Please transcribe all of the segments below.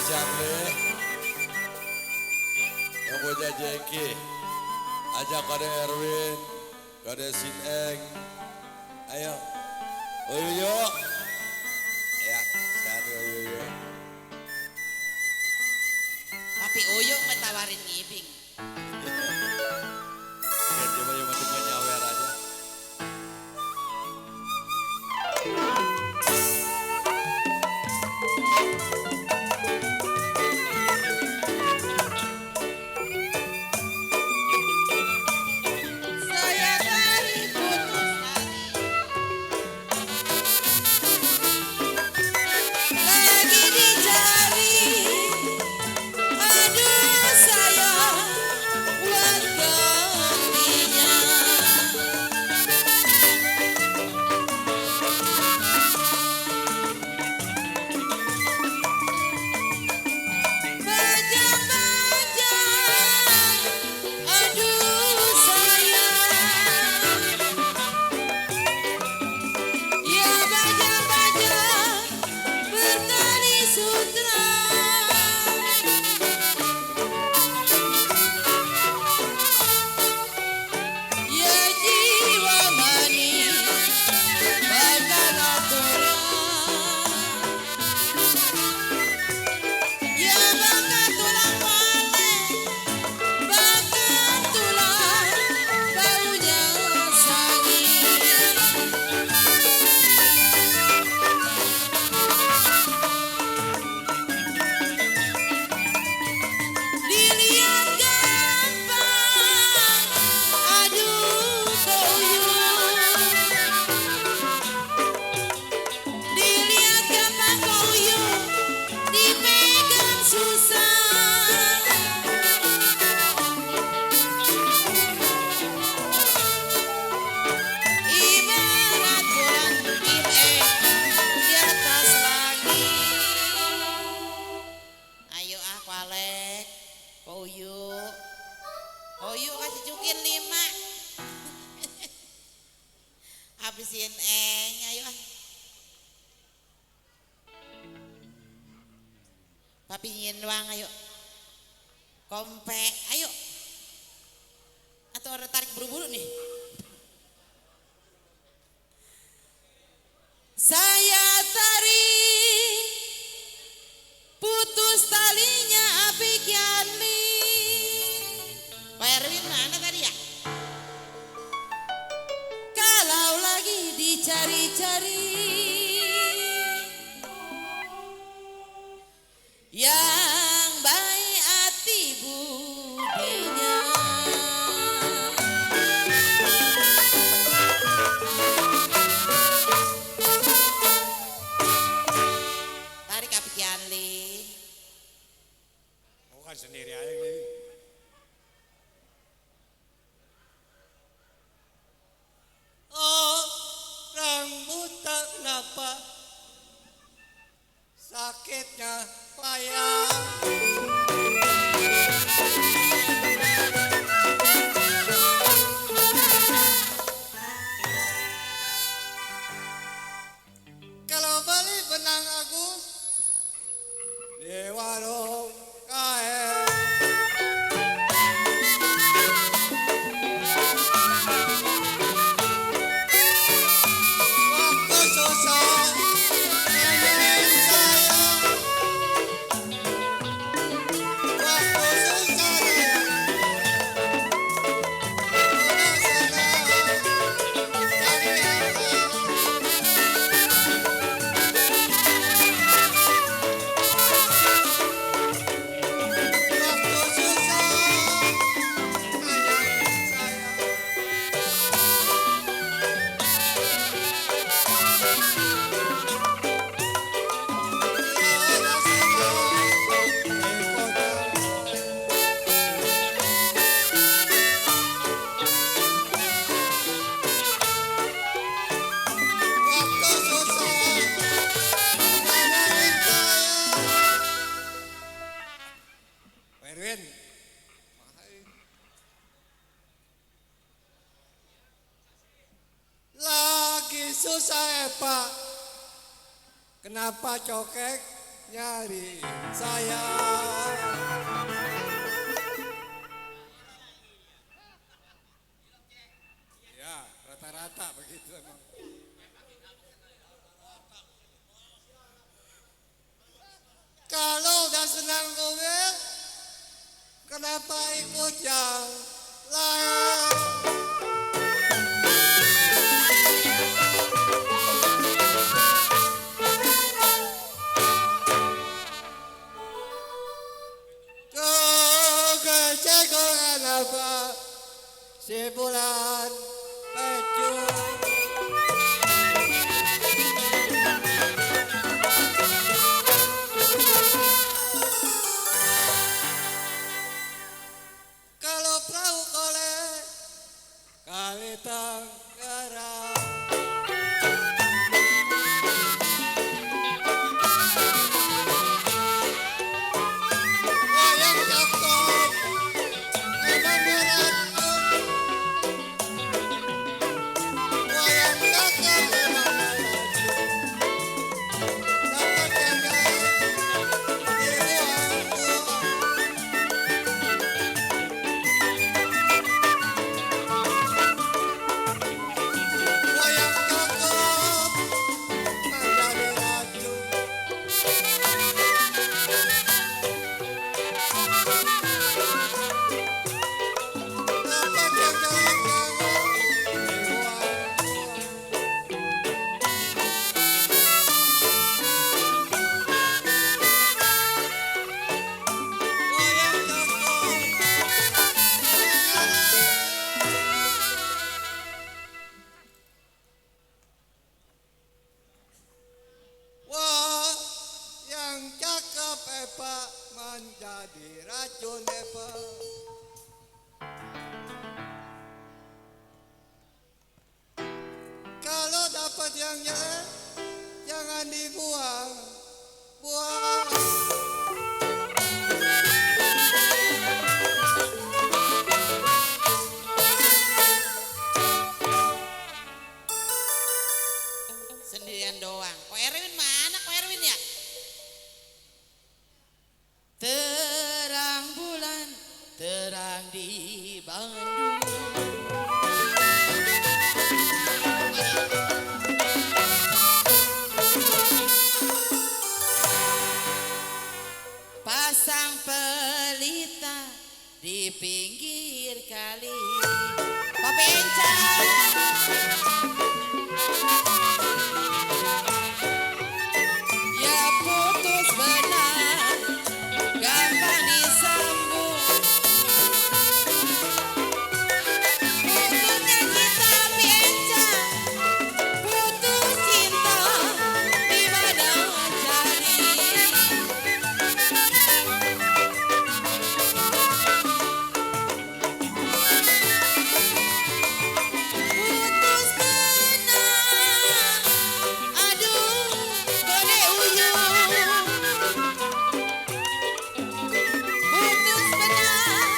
Jamle, yang punya Jeki, ajak kade Erwin, kade Sineng, ayo, Uyuyo, ya, sehat Uyuyo. Papi Uyuk mentawarin ngibing. Biar coba yang penting nyawer aja. Saya dari putus lagi dicari. Aduh sayang buat gantinya. Bajang-bajang, aduh sayang. Ya bajang-bajang bertani sutra. Ya jiwa manis bagaikan aturan. Ya bakal tulang balik, bakal tulang baunya sangit. Dilihat gampang, aduh koyuk. Dilihat gampang koyuk, dipegang susah. Ibarat bulan di atas langit. Ayo ah Walek, koyuk. Koyuk kasih cukin 5. Habisin ayo ah. Papi nyin doang ayo. Kompe, ayo. Atau orang tarik buru-buru nih. Saya tarik putus talinya api kianli. Pak Erwin mana tadi ya? Kalau lagi dicari-cari yang baik hati budinya. Tarik api kianli. Bukan sendiri aja nih. Orang buta kenapa sakitnya payah. Kalau balik benang Agus di warung kae. Waktu susah nanyain saya. Waktu susah udah Erwin, lagi susah Pak. Kenapa cokek? nyari saya. Ya, rata-rata begitu emang. Kalau udah senang mobil, kenapa ikut yang lain? Kecegoran apa si bulan pecut? Kalau perahu kolek kali Tangerang. Wayang cakep emang beratnya. Wayang cakep emang beratnya. Dapat yang dibuang-buang. Wayang cakep menjadi racun. Dapat yang jalan-jalan dibuang-buang. Wayang cakep. Wah, yang cakep Epa menjadi racun Epa. Kalau dapat yang jelek, jangan dibuang. Buang. Sendirian doang. Ko Erwin mana Ko Erwin ya? Terang bulan, terang di Bandung. Pasang pelita di pinggir kali. Papi Encang. Ya putus benar, gampang disambung. Putusnya cinta Papi Encang, putus cinta di mana cari. Putus benar, aduh gede uyuh. Putus benar,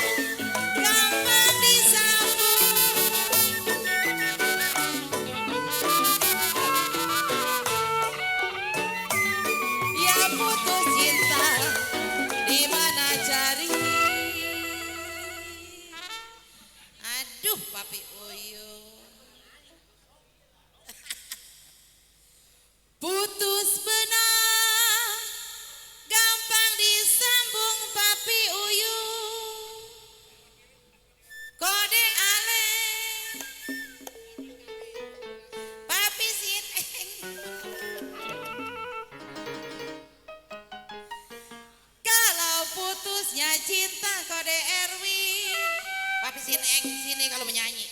gampang disambung. Ya putus cinta, di mana cari? Aduh Papi Uyuh. Putus benar, gampang disambung Papi Uyuh. Kode ale, Papi Sineng. Kalau putusnya cinta kode Erwin. Papi Sineng sini kalau menyanyi.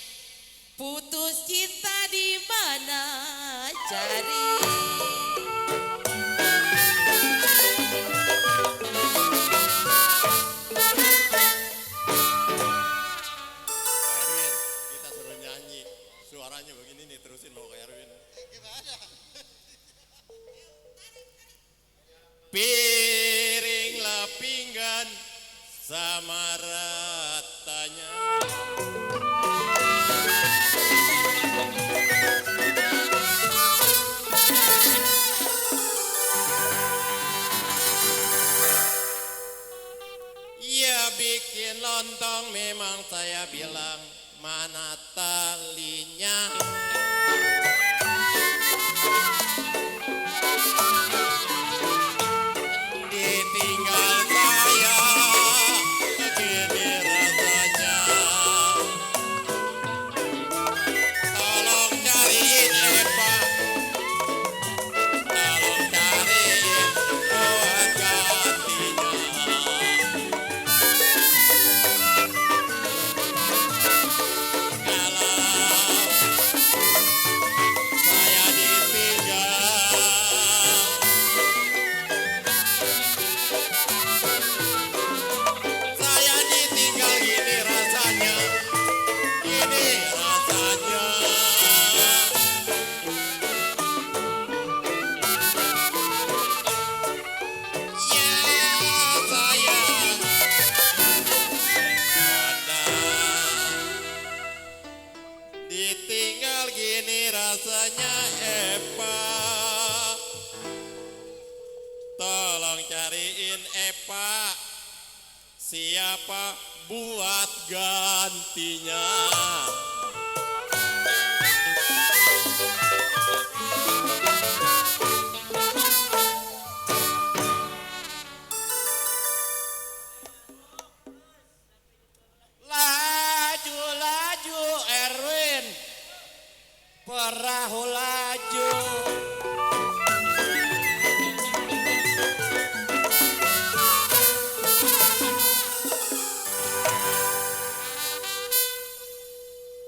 Putus cinta di mana cari? Erwin, kita suruh nyanyi. Suaranya begini nih, terusin lo ke Erwin. Piringlah pinggan sama ratanya. gini rasanya Epa. Tolong cariin Epa. Siapa buat gantinya? Laju laju Erwin, perahu laju.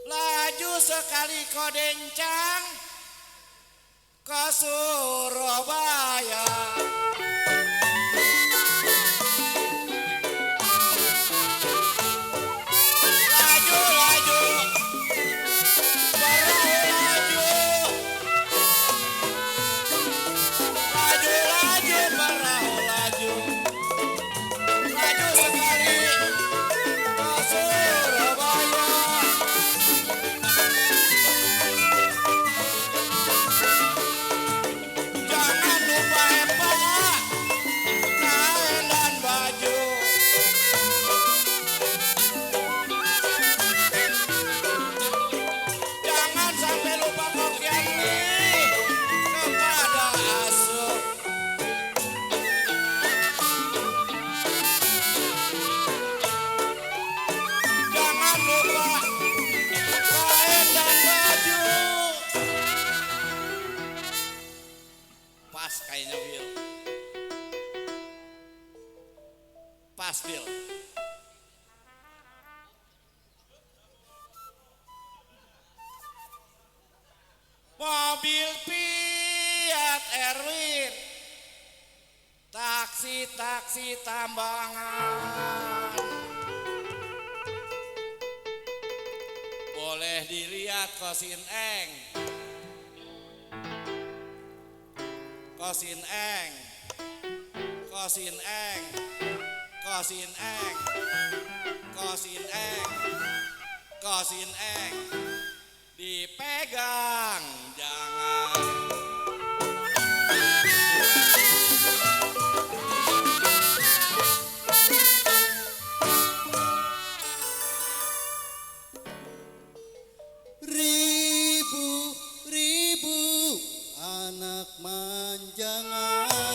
Laju sekali kau dencang ke Surabaya. Laju laju perahu laju. Laju laju perahu laju. Laju sekali ke Surabaya. Jangan lupa Epa, kain dan baju. Jangan sampai lupa kokiannya kepada asuh. Jangan lupa kain dan baju. Pas kayaknya Wil. Pas Wil. Mobil Fiat Erwin, taksi tambangan. Boleh dilihat Kosin Eng. Kosin Eng. Kosin Eng. Kosin Eng. Kosin Eng. Kosin Eng. Dipegang jangan. Ribu anak manjangan,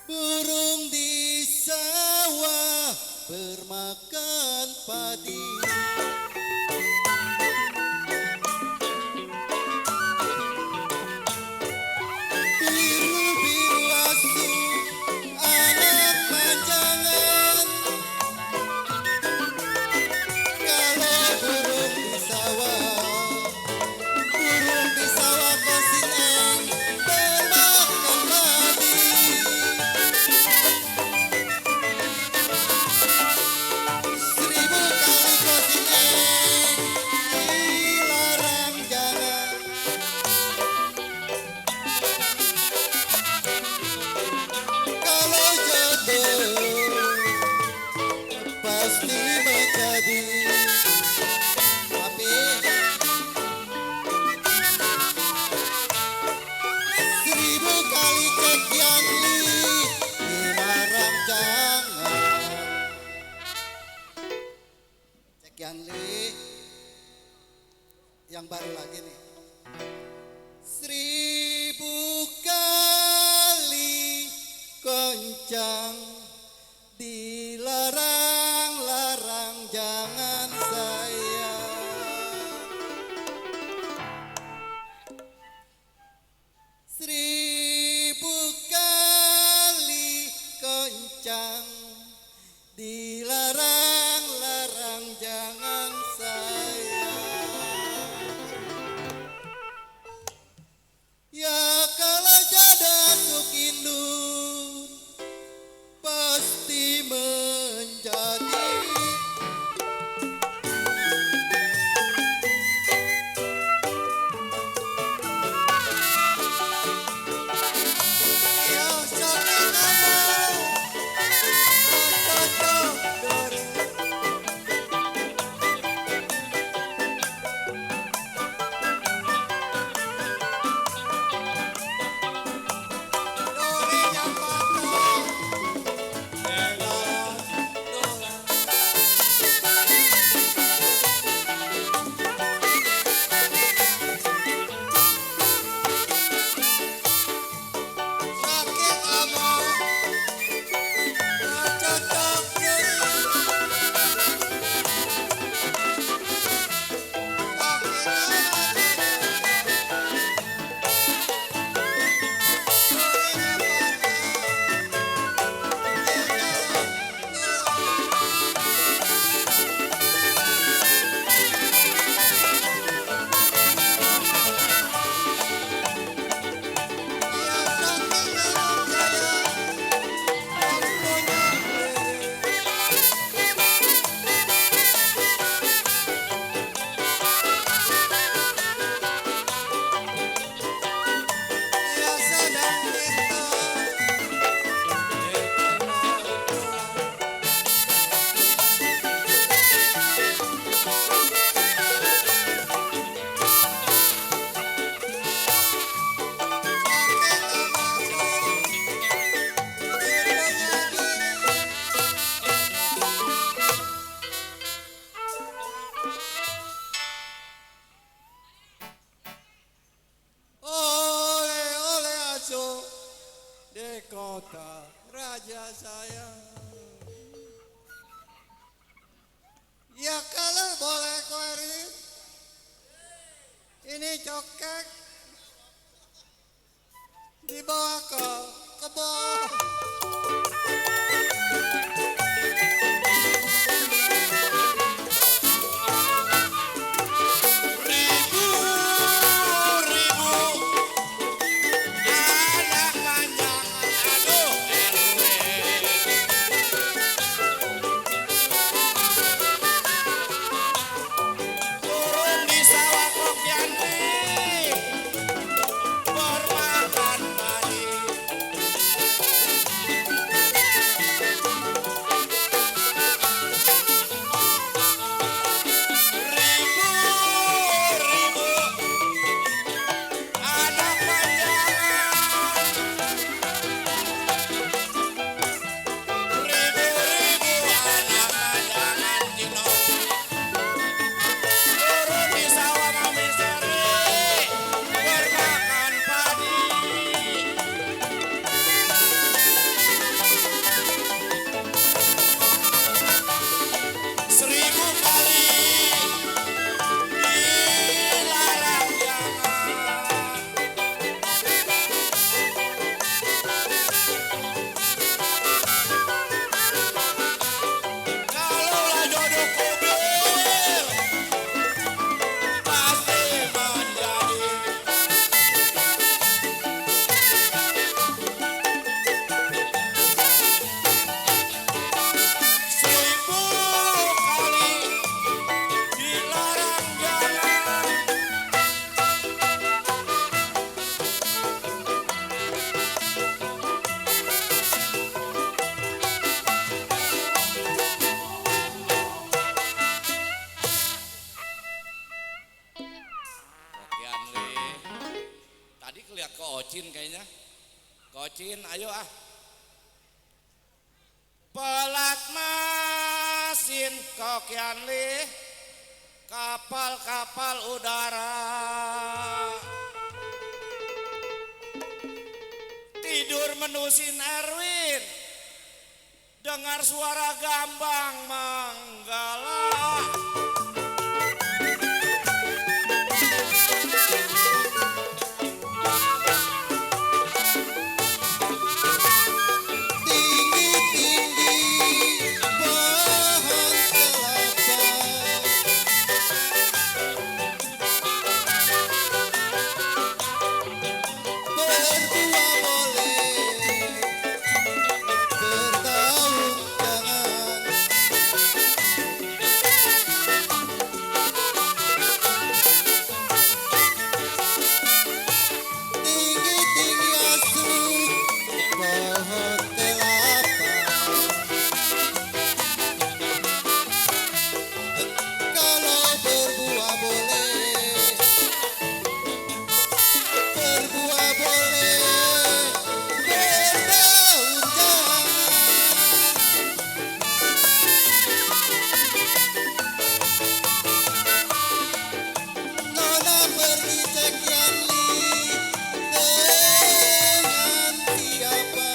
burung di sawah bermakan padi. Biru-biru asu anak manjangan. Kalau burung di sawah Kosin Eng bermakan padi. Seribu kali Kosin Eng dilarang jangan. Kalau jodoh pasti menjadi. Tapi seribu kali sekian dilarang jangan. Sekian yang baru lagi nih. Seribu kali goncang dilarang-larang jangan sayang. Seribu kali goncang dilarang-larang jangan sayang. Ya kalau jodoh sukindun di kota raja saya. Ya kalau boleh Erin, ini cokek dibawa ke kebun. Ribu-ribu anak panjangan, aduh Erwin. Turun di sawah Kokyanti, bermakan padi. Ribu-ribu anak panjangan, ribu-ribu anak panjangan Cino. Turun di sawah Mami Seri, bermakan padi. Seribu kali dilarang jangan. Kalaulah jodohku bil, pasti menjadi. Seribu kali dilarang jangan. Okean Li. Tadi keliat ke Ocin kayaknya. Ke Ocin, ayo ah. Pelat mesin Kokyan Li, kapal-kapal udara. Tidur menusin Erwin, dengar suara gambang menggala. Tinggi-tinggi pohon kelapa, berdua boleh, bertahun jangan. Tinggi-tinggi asuh pohon kelapa, kalau berbuah boleh, berbuah boleh, berdaun jangan. Nona pergi Cekian Li, dengan siapa?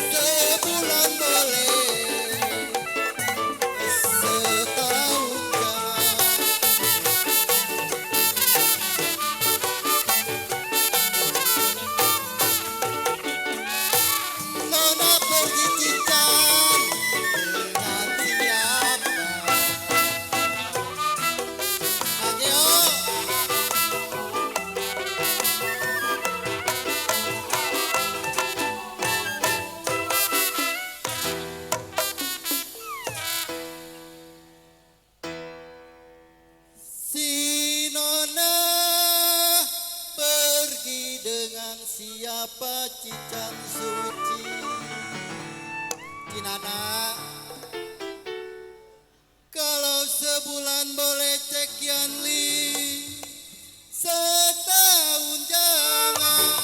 Sebulan boleh, setahun jangan. Nona pergi Cincang, dengan siapa? Ayo. Si Nona pergi dengan siapa Cincang Suci? Cinana, kalau sebulan boleh Cekian Li, setahun jangan.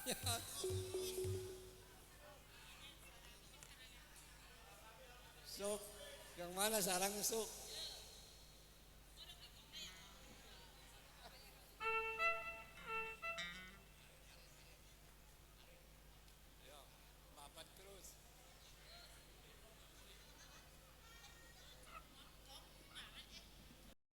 Sok, yang mana sarangnya sok?